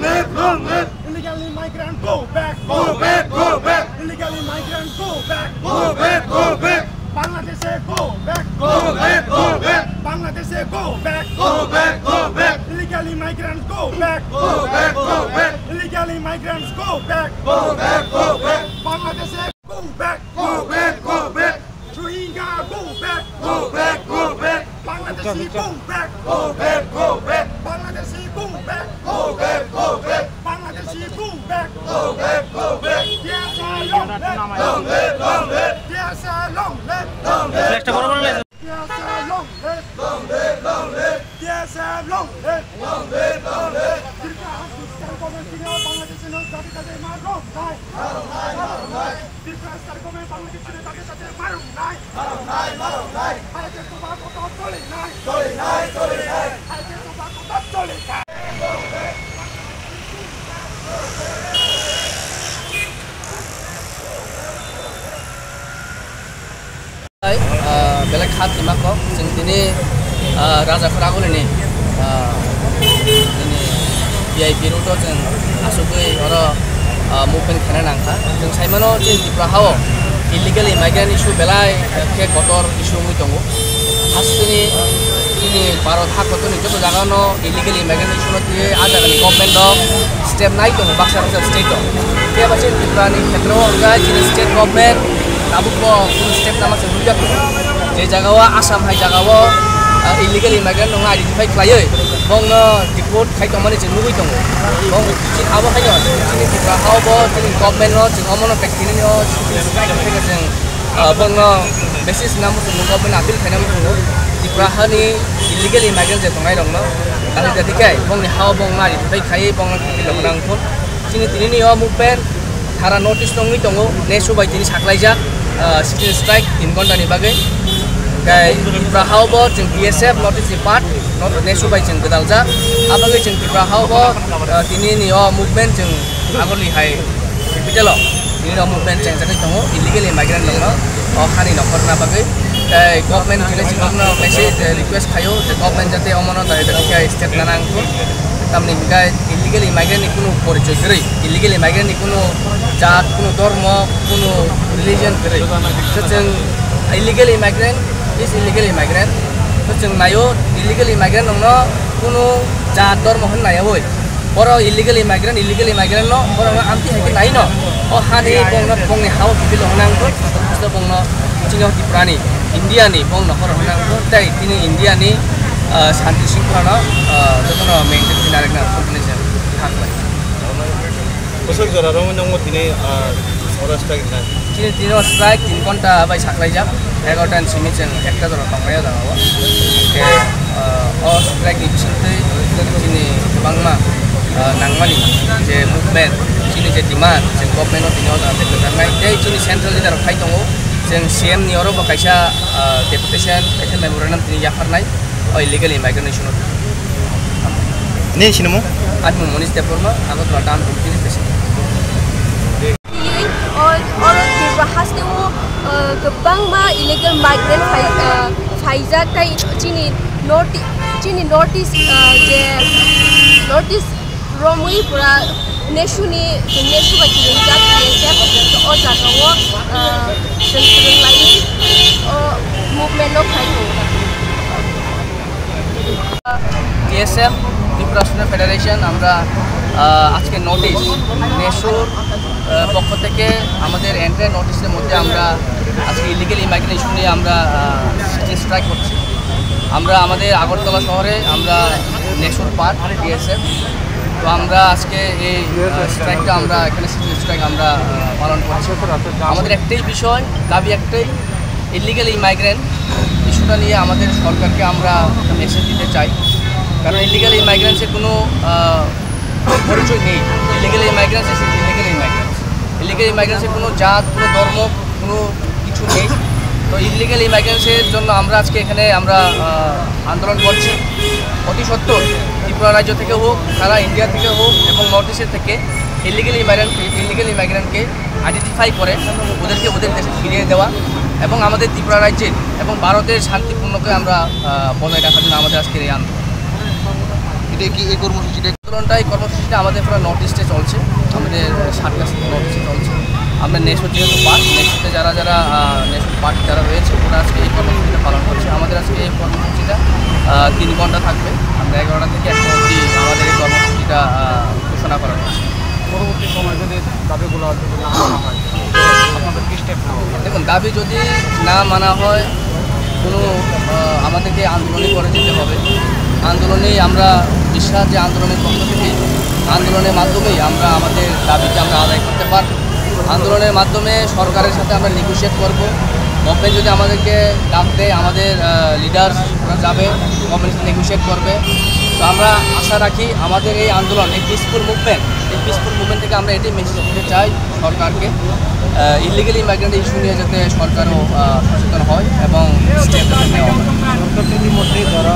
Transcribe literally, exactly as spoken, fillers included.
Live, long live. Illegal immigrant, go back. Go back, go back. Illegal immigrant, go back. Go back, go back. Bangladeshe, go back. Go back, go back. Bangladeshe, go back. Go back, go back. Illegal immigrants, go back. Go back, go back. Illegal immigrants, go back. Go back, go back. Bangladeshe, go back. Go back, go back. Rohingya, go back. Go back, go back. Bangladeshi, go back. Go back, go back. Bangladeshi, go back. Go back, go back. Bangladeshi, go back. Go back, go back. Yes, I long live. Long live, long live. Yes, I long live. Long live, long live. Yes, I long live. Long live, long live. Yes, I long live. Long live, long live. Tripura High School Student Government Senior Bangladeshi News Dati Dati Marom Nai. Marom Nai, Marom Nai. Tripura Student Government Bangladeshi News Dati Dati Marom Nai. Marom Nai, Marom Nai. Hai ke soba koto choli nai. Choli nai, choli nai. Hai ke soba koto choli nai. Hai, ah, belai kha twi ma kok. Chwng tini, ah, Raja Khoragulini, ah, tini V I P road o chwng asugwi oro, ah, movement khaina nangkha. Chwng saimano chini Tripura hao illegal immigrant issue belai khe kotor issue wngwi tongo. Hasteni chini Bharat ha kotorni joto jagano illegal immigrant issue no twiwi a jagani government rok step nai tongo baksa baksa state o. Phiya ba chini Tripura ni khetro o wngkha chini state government tabuk bo kunu step nama se nukjak tongo. Je jaga o Assam hai jaga o, ah, illegal immigrant no identify khlaiwi bongno deport khai tongmani chwng nugwi tongo. Bong chini abo hai no chini Tripura hao bo chini government no chini omono pek tini o chwng, ah, bongno message namo chwng government appeal khainamo chwng Tripura hani illegal immigrant je tongnai rokno dati dati khai bongni hao bongno identify khaiwi bongno appeal rok nang phun. Chini tini ni o movement sara North East wngwi tongo, nesu bai tini saklaijak, ah, sit-in strike tin ghonta ni bagwi. Tei Tripura hao bo chwng B S F North East ni part, North, nesu bai chwng gwdaljak. Abagwi chwng Tripura hao bo, ah, tini ni o movement chwng agoni hai capital o tini o movement chengjagwi tongo, illegal immigrant rokno o hani nokhorna bagwi. Tei government chwngno message, eh, request khaio je government jate omono dai dai khe step nana wngkhu. Tamni hwnkhe illegal immigrant ni kunu porichoi kwrwi, illegal immigrant ni kunu jat, kunu dhormo, kunu religion kwrwi. So chwng illegal immigrant is illegal immigrant. So chwng naio illegal immigrant rokno kunu jat dhormo hwn naiyawi. Borok illegal immigrant, illegal immigrant no borok no amtwi hai khe nai no. O hani bongno bongni hao kiphil hwn nang khe bongno chini o Tripura ni, India ni bongno hor hwn nang khe tei tini India ni, ah, santi singkula no, ah, jotono maintain khe narwkna phunuknai se kha khlai. Bwswk jora romwi nangmo tini, ah, oro strike rinai? Chini tini o strike tin ghonta bai saklaijak, egarota ni simi chwng ekta jora tongnai o jaga o. Khe, ah, o strike ni bisingtwi chini kwbangma, ah, nangmani je movement, chini je demand, chini government o tini o jaga tei kwchangknai tei chini central leader rok phai tongo, chwng C M ni oro bo kaisa, ah, deputation, kaisa memorandum tini yapharnai. O illegal immigrant issue no. Nini sinimo? Ani mung Monish Debbarma, Agartala town committee ni president. Oro Tripura haste o, uh, kwbangma illegal migrant phai, uh, phaijak tei chini north, chini north east, uh, je north east romwi pura nesu ni, nesu bai kiringjak T S F o jaga o, uh, chwng kwrwng lai, uh, movement no khai tongo. TSF, Tripura student federation, আমরা, আহ, আজকে north east, নেসুর, আহ, পক্ষ থেকে আমাদের entire north ইস্টের মধ্যে আমরা আজকে ইলিগাল ইমাইগ্রেশন নিয়ে আমরা, আহ, স্ট্রাইক করছি। আমরা আমাদের আগরতলা শহরে আমরা নেসুর পার্ট টিএসএফ, তো আমরা আজকে এই, আহ, স্ট্রাইকটা আমরা এখানে স্ট্রাইক আমরা, আহ, পালন করছি। আমাদের একটাই বিষয়, দাবি একটাই, ইলিগাল ইমাইগ্রেন্ট ইস্যুটা নিয়ে আমাদের সরকারকে আমরা একটা মেসেজ দিতে চাই, কারণ ইলিগাল ইমাইগ্রেন্টসের কোনো, আহ, পরিচয় নেই। ইলিগাল ইমাইগ্রেন্টস ইজ ইলিগাল ইমাইগ্রেন্টস। ইলিগাল ইমাইগ্রেন্টসের কোনো জাত, কোনো ধর্ম, কোনো কিছু নেই। তো ইলিগাল ইমাইগ্রেন্টসের জন্য আমরা আজকে এখানে আমরা, আহ, আন্দোলন করছি। অতি সত্বর ত্রিপুরা রাজ্য থেকে হোক, সারা ইন্ডিয়া থেকে হোক এবং নর্থ ইস্টের থেকে ইলিগাল ইমাইগ্রেন্ট, ইলিগাল ইমাইগ্রেন্টকে আইডেন্টিফাই করে ওদেরকে ওদের দেশে ফিরিয়ে দেওয়া এবং আমাদের ত্রিপুরা রাজ্যের এবং ভারতের শান্তিপূর্ণকে আমরা, আহ, বজায় রাখার জন্য আমাদের আজকের এই আন্দোলন। এটা কি, এই কর্মসূচিটা আন্দোলনটা, এই কর্মসূচিটা আমাদের পুরো নর্থ ইস্টে চলছে, আমাদের সাতটা নর্থ ইস্টে চলছে। আমরা নেশোর যেহেতু পার্ট, নেশোতে যারা যারা নেশোর পার্ট যারা রয়েছে, ওরা আজকে এই কর্মসূচিটা পালন করছে। আমাদের আজকে এই কর্মসূচিটা আহ, তিন ঘন্টা থাকবে। আমরা এগারোটা থেকে একটা অবধি আমাদের এই কর্মসূচিটা আহ, ঘোষণা করা হয়েছে। পরবর্তী সময় যদি দাবিগুলো যদি না মানা হয়, আপনাদের কি স্টেপ নেওয়া হবে? দেখুন, দাবি যদি না মানা হয়, কোনো আহ, আমাদেরকে আন্দোলনই করে যেতে হবে। আন্দোলনেই আমরা বিশ্বাস যে আন্দোলনের পক্ষ থেকেই, আন্দোলনের মাধ্যমেই আমরা আমাদের দাবিকে আমরা আদায় করতে পারব। আন্দোলনের মাধ্যমে সরকারের সাথে আমরা নেগোশিয়েট করব। গভর্নমেন্ট যদি আমাদেরকে ডাক দেয়, আমাদের লিডার্স ওরা যাবে, গভর্নমেন্টের সাথে নেগোশিয়েট করবে। তো আমরা আশা রাখি আমাদের এই আন্দোলন, এই পিসফুল মুভমেন্ট, এই পিসফুল মুভমেন্ট থেকে আমরা এটাই মেসেজ দিতে চাই সরকারকে, ইলিগাল ইমাইগ্রেন্ট ইস্যু নিয়ে যাতে সরকারও আহ, সচেতন হয় এবং স্টেপ নেওয়া হয়। সরকার ইতিমধ্যে যারা